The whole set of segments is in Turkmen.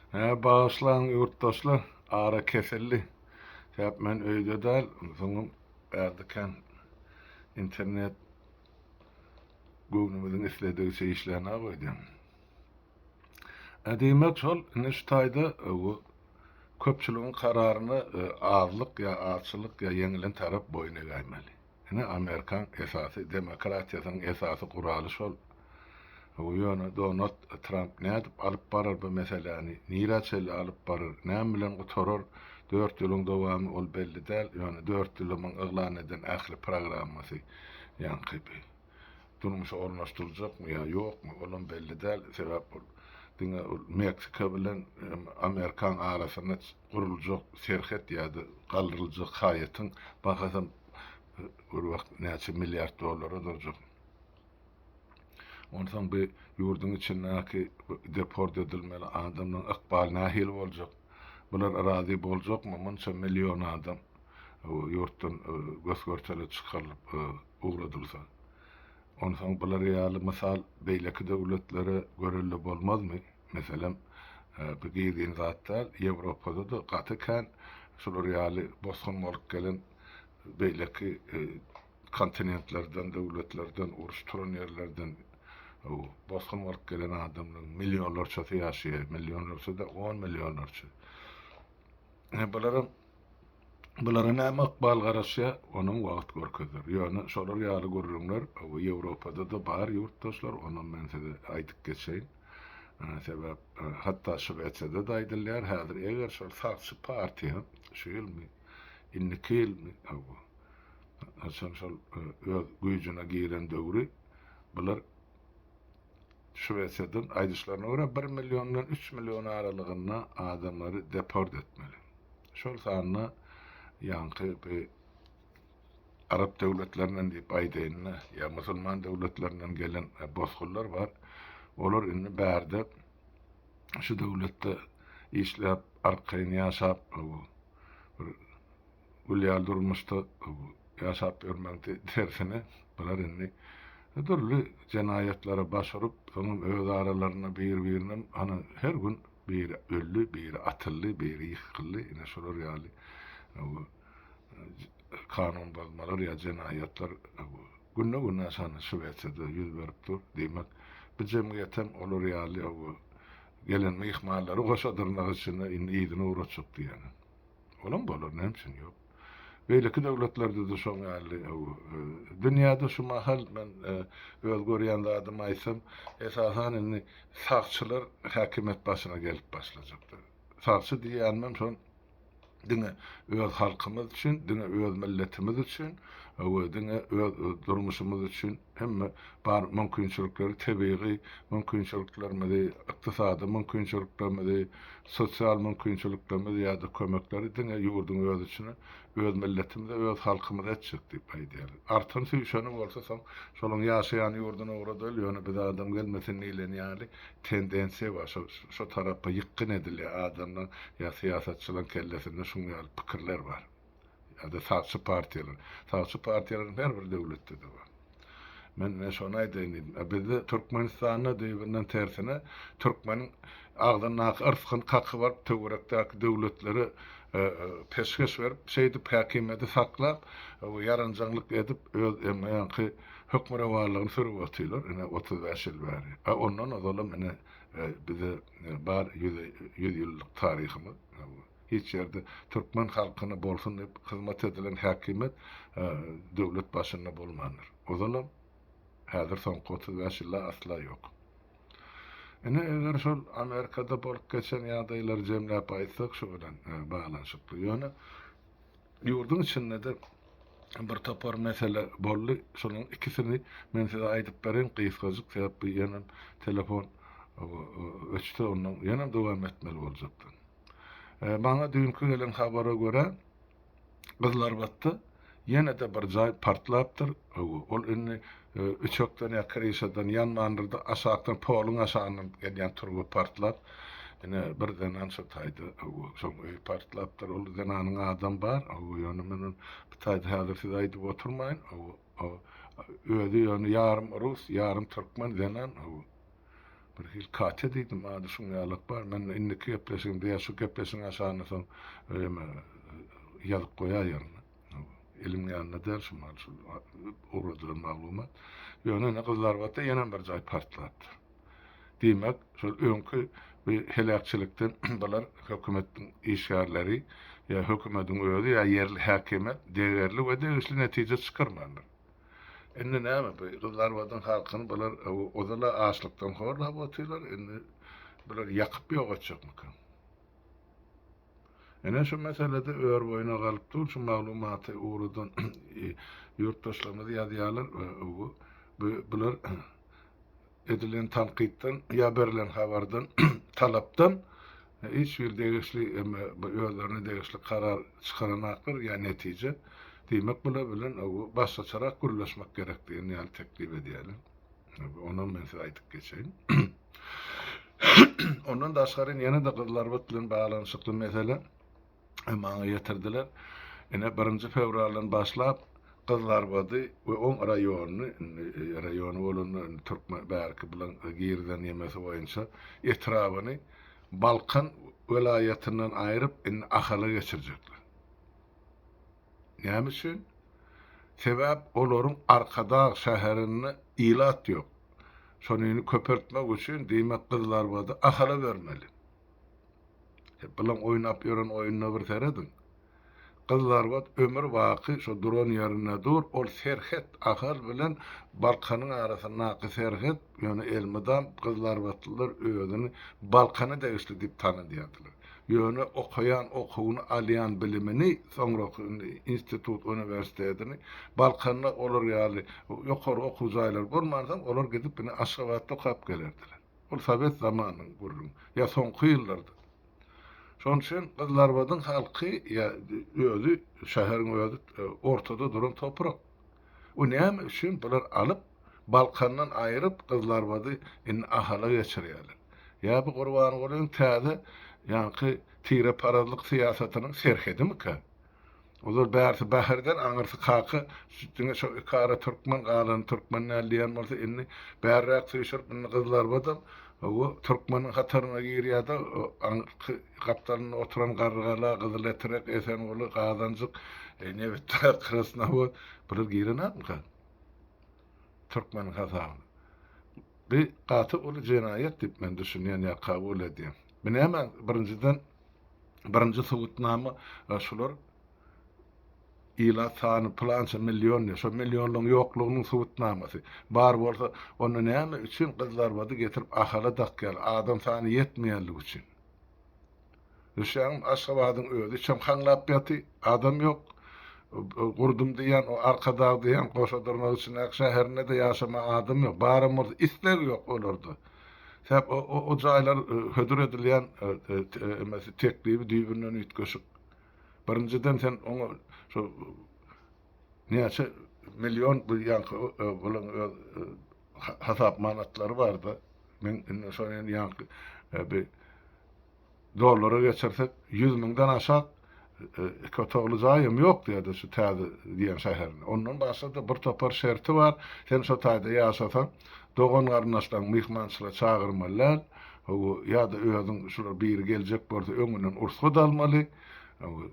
Hä, bagyşlaň ýurtdaşlar, ara kesildi. Sebäp men öýde däl, soňam bärde kän internet göwnümiziň isledigiçe işlänok öýdýän. Hä, diýmek şol, indi şu taýda bu köpçüligiň kararyna azlyk ýa azçylyk ýa ýeňilen tarap boýun egäýmeli. Ine Amerikan esasy demokratiýasynyň esasy guraly şol. Ýöne Donald Tramp nädip alyp barar bu meseläni, nirä çenli alyp barar, näme bilen gutarar, dört ýylyň dowamy ol belli däl, ýöne dört ýylymyň yglan eden ähli programmasy ýaňky bi durmuşa ornaşdyryljakmy ýa ýokmy olam belli däl, sebäp ol diňe ol Meksika bilen Amerikan arasynda guruljak serhet ýa-da galdyryljak haýatyň bahasam bir wagt näçe milliard dollara durjak. Onsoň bu ýurduň içindäki deport edilmeli adamlaryň ykbaly nähili boljak? Bular razy boljakmy munça million adam ýurtdan gös-görtele çykarylyp ugradylsa? Onsoň bular ýaly mysal beýleki döwletlere görelde bolmazmy? Meselem, bu gizlin zat däl, Ýewropada-da gaty kän şular ýaly bosgun bolup gelen beýleki kontinentlerden, döwletlerden, uruş turan ýerlerden bosgun bolup gelen adamlaryň millionlarçasy ýaşaýar, millionlarça-da, on millionlarça. Bularam Bulara näme ykbal garaşýar, onam wagt görkezer. Ýöne şolar ýaly gürrüňler Ýewropada-da bar ýurtdaşlar, onam men size aýdyp geçeýin. Sebäp hatda Şwesiýada-da aýdylýar, häzir eger şol sagçy partiýa şu ýylmy, indiki ýylmy, haçan şol öz güýjüne giren döwri bular Şwesiýadan aýdyşlaryna görä bir milliondan üç million aralygynda adamlary deport etmeli. Şol sanda ýaňky bi arap döwletlerinden diýip aýdaýyn-da, ýa musulman döwletlerinden gelen bosgunlar bar. Olar indi bärde şu döwletde işläp, arkaýyn ýaşap, bir gül ýaly durmuşda ýaşap ýörmegiň tersine, bular indi dürli jenaýatlara baş urup, soňam öz aralarynda bir-birinem hany her gün Biri öldi, biri atyldy, biri ýykyldy. Ine şolar ýaly kanun bozmalar ýa jenaýatlar günde-günaşan Şwesiýada ýüz berip dur. Diýmek, bu jemgyýetem olar ýaly gelen myhmanlary goşa dyrnak içinde indi yzyna ugratjak diýýärler. Olam bolar, näme üçin ýok. Beýleki döwletlerde-de şoň ýaly. Dünýäde şu mahal men öz görýän zadymy aýtsam, esasan indi sagçylar häkimiýet başyna gelip başlajakdyr. Sagçy diýýänimem şol diňe öz halkymyz üçin, diňe öz milletimiz üçin we diňe öz durmuşymyz üçin hemme bar mümkinçilikleri, tebigy mümkinçiliklerimizi, ykdysady mümkinçiliklerimizi, sosial mümkinçiliklerimizi ýa-da kömekleri diňe ýurduň öz içine, öz milletimize, öz halkymyza etjek diýip aýdýarlar. Artan süýşeni bolsa soň şolaň ýaşaýan ýurduna ugradaly, ýöne bize adam gelmesin diýlen ýaly tendensiýa bar. Şo şo tarapa ýykgyn edilýär adamlaň ýa syýasatçylaň kellesinde şuň ýaly pikirler bar. Ýa-da sagçy partiýalar. Sagçy partiýalaryň her bir döwletde-de bar. Men ine şony aýdaýyn diýdim. A bizde Türkmenistanda düýbünden tersine türkmeniň agzyndaky yrsgyny kakyp alyp töwerekdäki döwletlere peşgeş berip şeýdip häkimiýeti saklap ýaranjaňlyk edip öz ýaňky hökmürowanlygyny sürüp otyrlar ine 35 ýyl bäri. A ondan ozalam ine bize bar ýüz ýyllyk taryhymyz. Hiç ýerde türkmen halkyna bolsun diýip hyzmat edilen häkimiýet döwlet başynda bolmandyr. Ozalam, häzir soňky 35 ýylda asla ýok. Ine, eger şol Amerikada bolup geçen ýagdaýlary jemläp aýtsak, şu bilen baglanyşykly. Ýöne ýurduň içinde-de bir topar mesele boldy. Şolaryň ikisini men size aýdyp bereýin gysgajyk, sebäp bu ýenem telefon öçse ondan ýenem dowam etmeli boljakdy. Maňa düýnki gelen habara görä, Gyzylarbatda ýene-de bir jaý partlapdyr. Ol indi üçekden ýa kryşadan ýanmandyr-da, aşakdan poluň aşagyndan gelýän turba partlap, ine, bir zenan şo taýda, şoň öýi partlapdyr. Ol zenanyň adam bar, ýöne men ony bu taýda häzir size aýdyp oturmaýyn. Özi ýöne ýarym rus, ýarym türkmen zenan. Bir hili Katýa diýdim, ady şuň ýalak bar. Men indiki gepleşigimde ýa şu gepleşigiň aşagynda soň eme ýazyp goýaýaryn. Eliň ýanynda däl şu mal şu ugradylan maglumat. Ýöne ine Gyzylarbatda ýenem bir jaý partlapdyr. Diýmek, şol öňki bu heläkçilikden bular hökümetiň işgärleri ýa hökümetiň özi ýa ýerli häkimiýet degerli we degişli netije çykarmandyr. Indi näme bu Gyzylarbadyň halkyny bular ozal-a açlykdan horlap otyrlar, indi bular ýakyp ýok etjekmikä? Ine şu meselede ör boýuna galyp dur, şu maglumaty ugradan ýurtdaşlarymyz ýazýarlar, bu bular edilen tankytdan ýa berlen habardan, talapdan hiç bir degişli özlerine degişli karar çykaranaklar ýa netije. Diýmek bular bilen başgaçarak gürleşmek gerek diýen ýaly teklip edýärler. Onam men size aýdyp geçeýin. Ondan daşgary ýene-de Gyzylarbat bilen baglanyşykly mesele maňa ýetirdiler. Ine, birinji fewraldan başlap Gyzlarbady we oň raýonyny, indi raýony bolanda indi türkmen bärki bilen girizen ýemesi boýunça etrabyny Balkan welaýatyndan aýryp, indi Ahala geçirjekler. Näme üçin? Sebäp olaryň Arkadag şäherinde ilat ýok. Şonyny köpeltmek üçin diýmek Gyzlarbady Ahala bermeli. Bulaň oýnap ýören oýnuna bir serediň. Gyzlarbat ömür baky şo duran ýerinde dur, ol serhet Ahal bilen Balkanyň arasyndaky serhet, ýöne elmydam gyzlarbatlylar özüni Balkana degişli diýip tanadýardylar. Ýöne okaýan okuwyny alýan bilimini soňraky indi institut uniwersitetini Balkanda olar ýaly ýokary okuw jaýlary bolmansoň olar gidip ine Aşgabatda okap gelerdiler. Ol sowet zamanynyň gürrüňi. Ýa soňky ýyllarda. Şonuň üçin Gyzylarbadyň halky ýa özi, şäheriň özi ortada duran toprak. O näme üçin bular alyp, Balkandan aýryp Gyzylarbady indi Ahala geçirýärler. Ýa bu Gurbangulyň täze ýaňky tireparazlyk syýasatynyň serhedimikä? Ozal bärsi Bäherden, aňyrsy Kaka, diňe şo ikara türkmen, galany türkmen däl diýen bolsa, indi bärräk süýşürip, indi Gyzlarbadam, hawa, türkmeniň hataryna girýär-de, aňyrky gapdalynda oturan Garrygala, Gyzyletrek, Esenguly, Gazanjyk, Nebitdag, Krasnowod, bular girenakmyka türkmeniň hasabyna? Bu gaty uly jenaýat diýip men düşünýän ýa kabul edýän. Bu näme, birinjiden, Birinji subutnama şular ilat sany pylança million diýýär. Şo millionlaryň ýoklugynyň subutnamasy. Bar bolsa, onda näme üçin Gyzlarbady getirip Ahala dakýarlar? Adam sany ýetmeýänligi üçin. Düşýäňmi? Aşgabadyň özi üçem haňlap ýaty, adam ýok. Gurdum diýýän, o Arkadag diýýän goşa dyrnak içindäki şäherinde-de ýaşama adam ýok. Baram bolsa isleg ýok olarda. Sebäp o jaýlar hödür edilýän emesi teklibi düýbünden üýtgeşik. Birinjiden sen oňa şu näçe million bu ýaňky bulaň öz hasap manatlary barda. Men indi şo ýaňky bir Dollara geçirsek, 100 müňden aşak iki otagly jaýam ýok diýýärdi şu täze diýen şäherinde. Ondan başga-da bir topar şerti bar. Sen şo taýda ýaşasaň, dogan-garyndaşlaryňy myhmançylyga çagyrmaly däl. Hawa, ýa-da özüň şular biri geljek bolsa öňünden rugsat almaly. Hawa,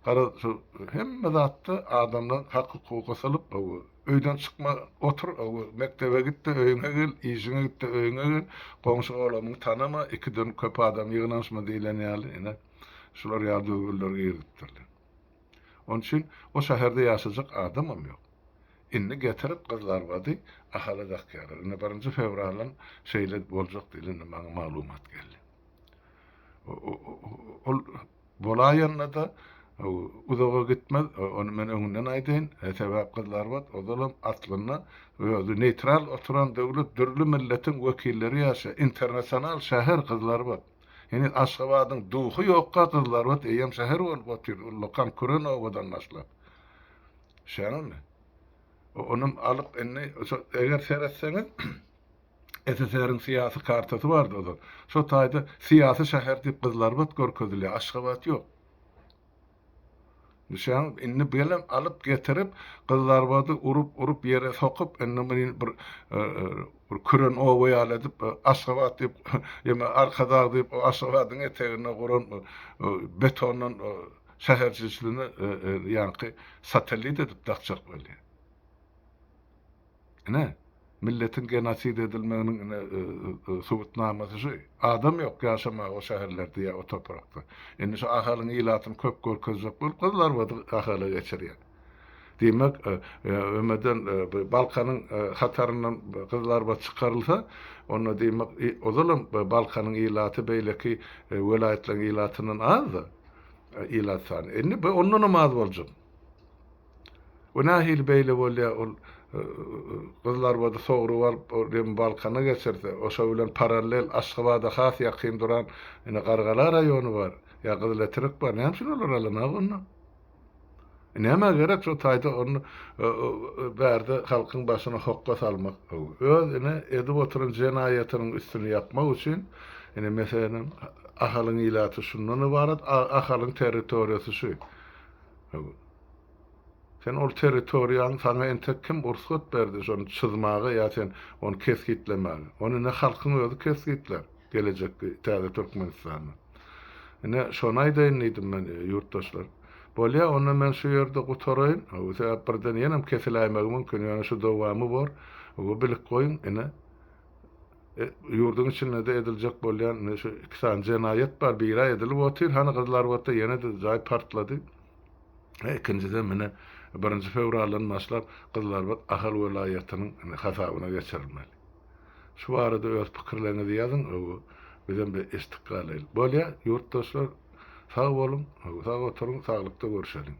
garaz, şu hemme zatda adamlaryň hak-hukugy gysylyp, hawa, Öýden çykma, otur, mekdebe git-de öýüňe gel, işiňe git-de öýüňe gel, goňşy-golamyňy tanama, ikiden köp adam ýygnanyşma diýlen ýaly, ine, şular ýaly düzgünleri girizipdirler. Onuň üçin o şäherde ýaşajak adamam ýok. Indi getirip Gyzlarbady Ahala dakýarlar. Indi birinji fewraldan şeýle boljak diýlen indi maňa maglumat geldi. Ol bolaýanda-da uzaga gitmez, ony men öňünden aýdaýyn. Sebäp Gyzlarbat ozalam aslynda özi neýtral oturan döwlet, dürli milletiň wekilleri ýaşaýar. Internasional şäher Gyzlarbat. Heniz Aşgabadyň duhy ýokka Gyzlarbat eýýäm şäher bolup otyr, ullakan küren obadan başlap. Şeýlemi? Onam alyp indi eger seretseňiz SSR-iň syýasy kartasy bardy ozal. Şo taýda syýasy şäher diýip Gyzylarbat görkezilýär, Aşgabat ýok. Düşýäňmi? Indi belem alyp getirip, Gyzlarbady urup-urup ýere sokup, indi muny bir bir küren oba ýaly edip, Aşgabat diýip, ýa Arkadag diýip, o Aşgabadyň eteginde guran betondan şäherçesini ýaňky satellit edip dakjak bolýar. Ine, milletiň genosid edilmeginiň ine subutnamasy şu. Adam ýok ýaşamaga o şäherlerde ýa o toprakda. Indi şu Ahalyň ilatyny köp görkezjek bolup Gyzlarbady Ahala geçirýär. Diýmek, ümeden Balkanyň hataryndan Gyzlarbat çykarylsa, onda diýmek, ozalam Balkanyň ilaty beýleki welaýatlaryň ilatyndan az-da ilat sany. Indi bu ondanam az boljak. O nähili beýle bolýar, ol Gyzlarbady sogrup alyp, ol hem Balkana geçirse, oşa bilen parallel Aşgabada has ýakyn duran ine Gargala raýony bar, ýa Gyzyletrek bar, näme üçin olar alanok onda? Nämä gerek şo taýda ony bärde halkyň başyna hokga salmak? Öz ine edip oturan jenaýatynyň üstüni ýapmak üçin, ine meselem Ahalyň ilaty şundan ybarat, Ahalyň territoriýasy şu. Sen ol territoriýaň saňa entek kim rugsat berdi şony çyzmaga ýa sen ony kesgitlemäge? Ony ine halkyň özi kesgitlär gelejekki täze Türkmenistanda. Ine şony aýdaýyn diýdim men ýurtdaşlar. Bolýa onda men şu ýerde gutaraýyn. Sebäp birden ýenem kesiläýmegi mümkin ýöne şu dowamy bor. Bilip goýuň ine. Ýurduň içinde-de ediljek bolýan ine şu iki sany jenaýat bar, biri edilip otyr, hany Gyzylarbatda ýene-de jaý partlady. Ikinjisem ine birinji fewraldan başlap Gyzylarbat Ahal welaýatynyň ine hasabyna geçirilmeli. Şu barada öz pikirleriňizi ýazyň, bizem bir eşidip galaýyl. Bolýa, ýurtdaşlar, sag boluň, sag oturyň, saglykda görşeliň.